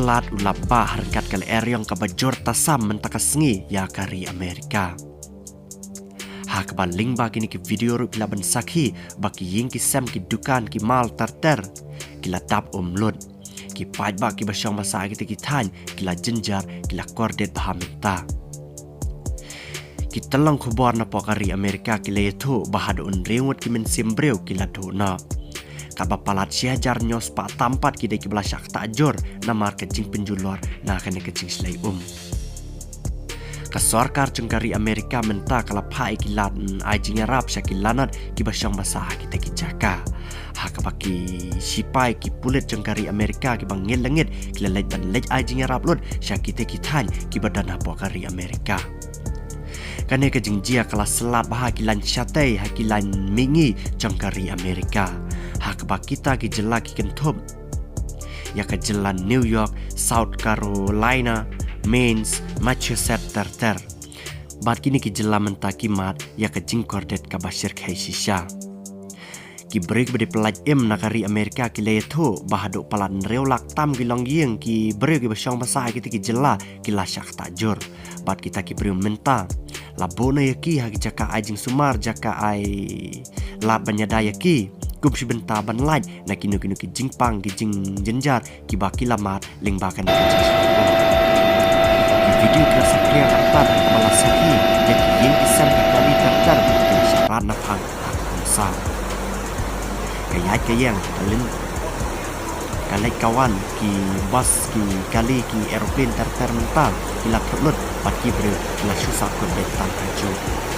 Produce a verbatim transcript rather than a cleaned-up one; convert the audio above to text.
Palat u la bah ryngkat ka lyer ïong kaba jur tasam mynta ka sngi ïa ka ri Amerika. Ha kaba lyngba kine ki video ruh phi lah ban sakhi ba ki ïing ki sem, ki dukan, ki mall ter ter ki la dap um lut. Ki paidbah kiba shong ba sah ha kita ki thaiñ ki la jynjar, ki la kordit bha mynta. Ki tyllong khubor napoh ka ri Amerika ki la ïathuh ba haduh hynriew ngut ki mynsiem briew ki la duh noh. Katba palat shi hajar hynñiew spah tam pat ki dei kiba la shah ktah jur namar ka jingpynjulor na kane ka jingshlei um. Ka sorkar jong ka ri Amerika mynta ka la phah ïa ki lad, mm, ai jingïarap sha ki lanot kiba shong ba sah ha kita ki jaka. Ha kaba ki sipai, ki pulit jong ka ri Amerika kiba ngeit la ngeit ki la leit ban leit ai jingïarap lut sha kita ki thaiñ kiba don hapoh ka ri Amerika. Kane ka jingjia ka la slat bha ha ki laiñ shatei, ha ki laiñ mihngi jong ka ri Amerika. Ha kaba kita ki jylla ki kynthup ïa ka jylla New York, South Carolina, Maine, Massachusetts ter ter. Bad kine ki jylla mynta ki mad ïa ka jingkordit kaba shyrkhei shisha. Ki briew kiba dei pyllait im na ka ri Amerika ki la ïathuh ba haduh palat hynriew lak tam ki longïing, ki briew kiba shong ba sah ha kita ki jylla ki la shah ktah jur. Bad kita ki briew mynta la buh noh ïa ki ha ki jaka ai jingsumar, jaka ai lad ban ïada ïa ki kum shi bynta ban lait na kino kino ki jingpang, ki jingjynjar kiba ki la mad lyngba kane ka jingshah. Ki video ki la saphriang artat kaba la sakhi ïa ki ïing ki sem, ki kali ter ter ki la shah rat na phang ha ka kongsan. Ka ïaid ka ïeng, ka leit ka wan, ki bus, ki kali, ki aeroplane ter ter mynta ki la thut lut bad ki briew ki la shu sah kut beit tang kajuh.